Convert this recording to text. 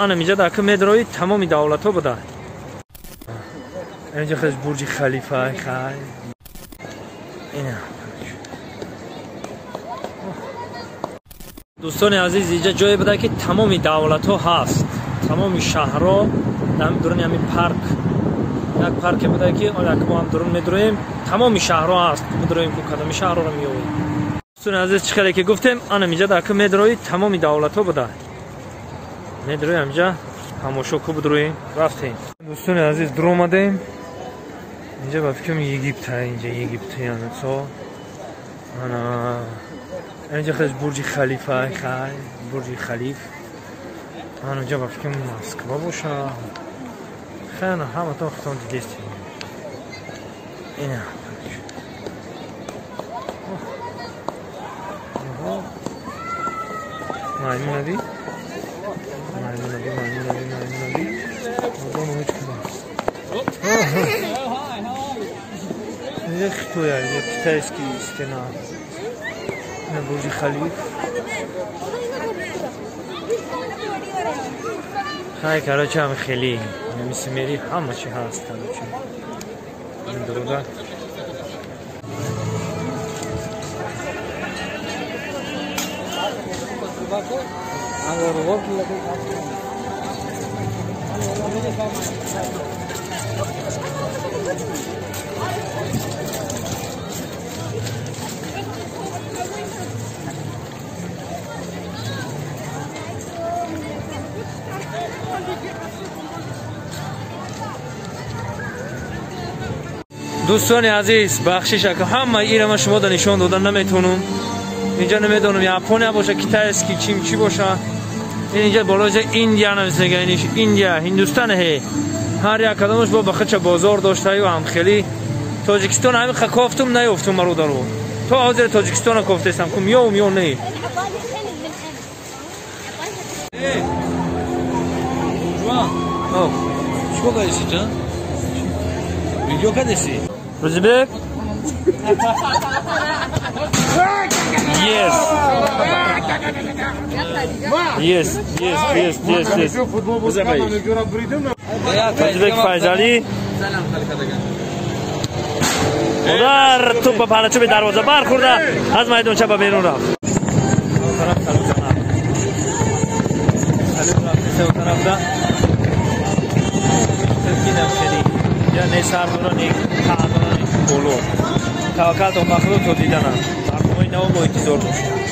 ана инҷа дар ки медрои тамоми давлатҳо буда. Инҷа хеле бурҷи Халифа хай. Ина. Дӯстони азиз, инҷа ҷое буда ки тамоми давлатҳо ҳаст, тамоми шаҳрҳо дар дуруни ҳамин парк, як парке буда ки оля мо ҳам дурун медроем, тамоми шаҳрҳо ҳаст, медроем ку кадоми шаҳрҳоро меёбем. Дӯстони азиз, чӣ хеле ки гуфтем, ана инҷа дар ки медрои тамоми давлатҳо буда. Медроем инҷа тамошо ку бидроем, рафтем. Дӯстони азиз, дуромадем. Инҷа ба фикрам Египт, инҷа Египт яъне ана инҷа хеле бурҷи Халифа хай, бурҷи Халиф. Ана инҷа ба фикрам Москва боша. Хеле ҳаматон худтон дидестем. Ина. Маймунаби. Маймунаби, маймунаби, маймунаби. Одам ҳеҷ кадом. Инҷа Хитоя, инҷа китайский стена. Ина бурҷи Халиф. Хай, короче, ҳам хеле мисмери ҳама чи ҳаст, короче. Ин дуруда. Дӯстони азиз, бахшиш ака, ҳама ира ман шумо да нишон додан наметавонам. Инҷа намедонам Япония боша, китайский чим чи боша. Ин инҷа болои Индия нависага, иниш Индия, Ҳиндустан ҳе. Ҳар як кадомаш бо бахча бозор доштаю ҳам хеле Тоҷикистон ҳамин ха кофтум наёфтум бародаро. То ҳозир Тоҷикистона кофтесам, ку миёвум ё не. Чикор кардеси ҷан? Видео кардеси? Рӯзибек? Yes. Yes, yes, yes, yes, yes. Рӯзибек Файзалӣ. Удар туп ба палачӯби дарвоза бархӯрда, аз майдонча ба берун рафт. Не сардора, не таъдора, не боло. Таваккал то махлуқ то диданам. Барномаи нав бо интизор бошед.